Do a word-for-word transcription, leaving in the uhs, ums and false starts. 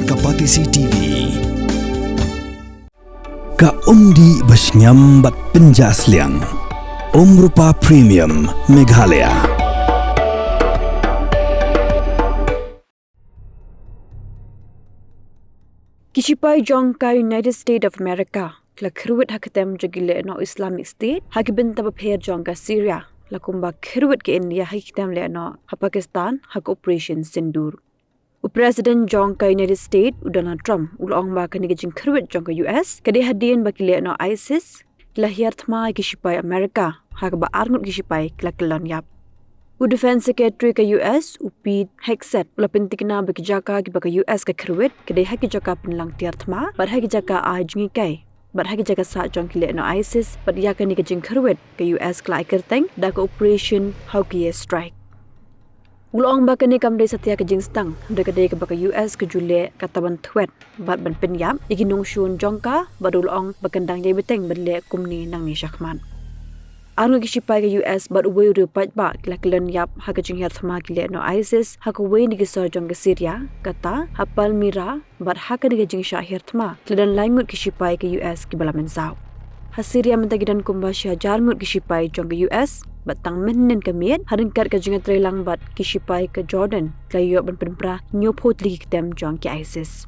Ka Patisi T V. Ka umdih ba shngiam bad pynjah sliang. Umrupa Premium Meghalaya. Ki shipai jong ka United States of America ki la kyrwit ha ka tem jong ki lehnoh Islamic State ha ki bynta bapher jong ka Syria, la kumba kyrwit ka India ha ki tem lehnoh ha Pakistan ha ka Operation Sindoor. U President jong ka United States, u Donald Trump, u la ong ba kane ka jingkyrwit jong ka U S ka dei hadien ba ki lehnoh ISIS ki la hiar thma ïa ki shipai America, ha kaba arngut ki shipai ki la kyllon ïap. U Defense Secretary ka U S, u Pete Hegseth, u la pyntikna ba ki jaka kiba ka U S ka kyrwit ka dei ha ki jaka pynlang tiar thma bad ha ki jaka ai jinghikai bad ha ki jaka sah jong ki lehnoh ISIS, bad ïa kane ka jingkyrwit ka U S ka la ai kyrteng da ka Operation Hawkiah Strike. U la ong ba kane kam dei satia ka jingstang, hynrei ka dei kaba ka U S ka ju leh kata ban thwet bad ban pynïap ïa ki nongshun jong ka, bad u la ong ba kan dang ïai bteng ban leh kumne nangne shakhmat. Arngut ki shipai ka U S bad uwei u riew paidbah ki la kyllon ïap ha ka jinghiar thma ki lehnoh ISIS ha kawei na ki sor jong ka Syria, kata ha Palmyra, bad ha kane ka jingshah hiar thma ki la don lai ngut ki shipai ka U S kiba la mynsaw. Ha Syria mynta ki don kumba shi hajar ngut ki shipai jong ka U S, bad tang mynhynnin ka miet, ha ryngkat ka jingïatreilang bad ki shipai ka Jordan, ki la ïoh ban pynpra hynñiewphew tylli ki ktem jong ki ISIS.